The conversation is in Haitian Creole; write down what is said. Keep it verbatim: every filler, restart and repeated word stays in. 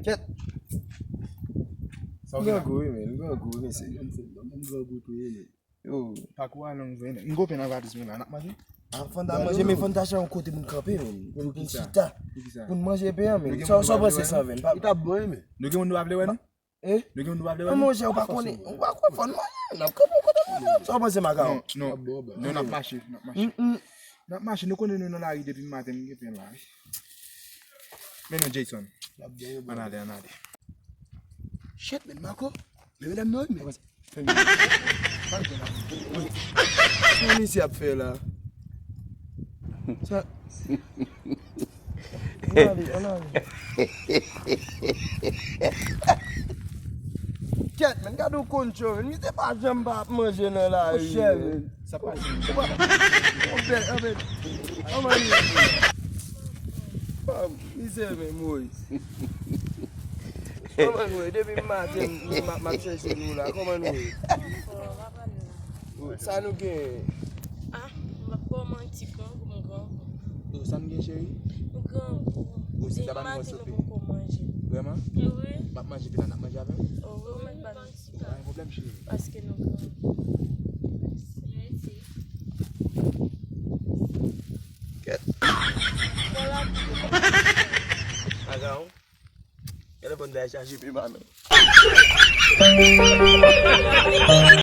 Kèt. Sa w gen la? Grangou, wi, men. Grangou, wi, mesye. M grangou tou, wi, men. Yo. Pakou a long vre, men. M gon pen nan valiz mwen la, n ap manje? A, fò n ta manje, men fò n ta chèche yon kote pou n kanpe, men. Pou n chita. Pou n manje pen an, men. Sa w panse, Sanven? Li t ap bon, wi, men. Nou gen moun nou pa vle wè, non? Eh? Nou gen moun nou pa vle wè, non? Monchè, ou pa konnen. Ou pa konn fò n manje. N ap kanpe yon kote pou nou. Sa w panse, Makawon? Non, non. Non, n ap mache, n ap mache. N ap mache, nou konnen nou nan lari depi maten, nou gen pen la, wi. Men non, Jayson. Ann ale, ann ale. Shit, men Marco. Men medam nan, men. Sa misye ap fè la? Sa. Ann ale, ann ale. Kèt, men, gade yon koncho, men. Misye pa janm pa ap manje nan lari, men. Sa pase. Ou pa, ou bèt, anben, anben. Misye, men, mouri. Kòman nou ye? Depi maten, m ap, m ap chèche nou la. Kòman nou ye? Sa nou gen? Ah, m ap ba w manti, grangou, m grangou. Oh, sa nou gen, cheri? M grangou. Oh, se sa ba nou sope. Depi maten, nou poko manje. Vrèman? Wi. M ap manje, pi la, n ap manje avè m? Oh, wi, ou mèt ba nou ti pa. Pa gen pwoblèm, cheri. Paske nou grangou. Mèsi. Kèt. Bon, la, Agawon. Telefòn la chaje pi mal.